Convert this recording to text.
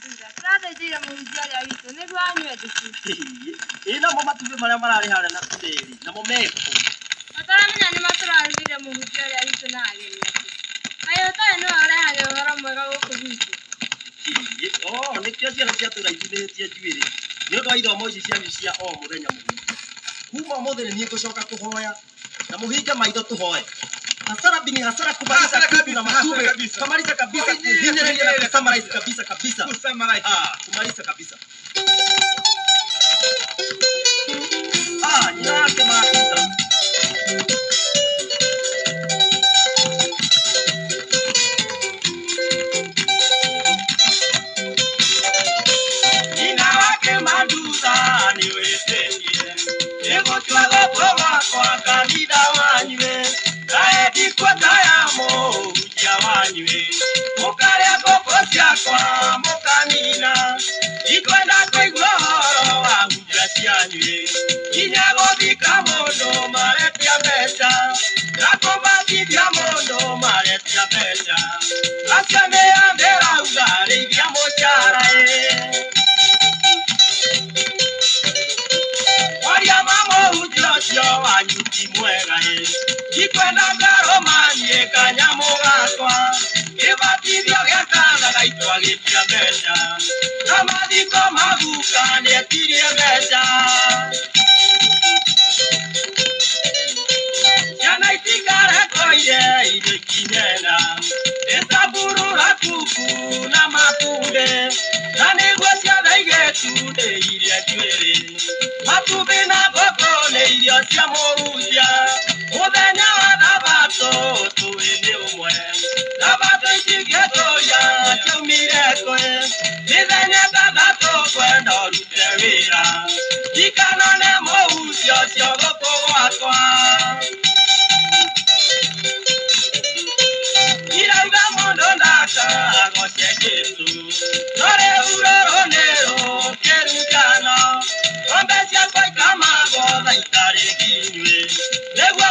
Manduga, tũrathĩnjĩire mũhunjia ũrĩa witũ nĩguo anyue thubu. Ĩ namo matumbĩ marĩa mararĩ harĩa na tĩri namo mekũ? Ũtaramenya nĩma tũrarugĩire mũhunjia ũrĩa witũ na ageni ake. Kaĩ ũtoĩ nĩwe ũrehage ũhoro mwega gũkũ gwitũ? Oh, nĩkĩo ciana cia tũra ithunĩtie njuĩrĩ nĩ ũndũ wa ithomo ici cianyu cia o mũthenya mũhunjia. Kuma ũmũthĩ nĩ niĩ ngũcoka kũhoya na mũhinge maitho tũhoe. Hasara bini hasara kumaliza Hasara kuku na kabisa, hasara matumbĩ. kabisa. Kumaliza kabisa, Kuhinyĩrĩria, kuhinyĩrĩria na kuhinyĩrĩria kusummarize kabisa. kabisa kabisa. Kusummarize. Ah, kumaliza kabisa. Ah, nyina yake Matunda. Nyina wake Manduza nĩwĩtĩtie nĩgũtua gũkũ gwakwa kanitha wanyue kaĩ ndikuota ya mũhunjia wanyue mũkarĩa ngũkũ ciakwa mũkanina ndikwenda kũigua ũhoro wa hunjia cianyue nginya gũthika mũndũ maretia mbeca na kũbatithia mũndũ maretia mbeca acio nĩo ndĩrauga rĩithia mũcara ĩ. Kwaria ma mũhunjia ũcio wanyu ti mwega ĩ, ndikwenda ngarũmanie kanyamũ gakwa, kĩbatithio gĩa kana gaitũ agĩtia mbeca, na mathiko ma guka nĩetirie mbeca. Ciana itikarekoire irio ikinyena, ĩtamburura kuku na matumbĩ, na nĩguo ciana igĩtundĩ iria njuĩrĩ. Matumbĩ na ngũkũ nĩ irio cia mũhunjia, mũthenya wa thabatũ tũĩ nĩ ũmwe. Thabatũ itingĩtũria ciaumire kũ? Mĩthenya ĩtandatũ kwenda ũrute wĩra, ndikanone mũhunjia ũcio gũkũ gwakwa. Irauga mũndũ ndakagoce Jesũ, no rĩu rũrũ nĩ rũkĩrutano, ng'ombe ciakwa ikamagwo thaa itarĩ nginyue, nĩguo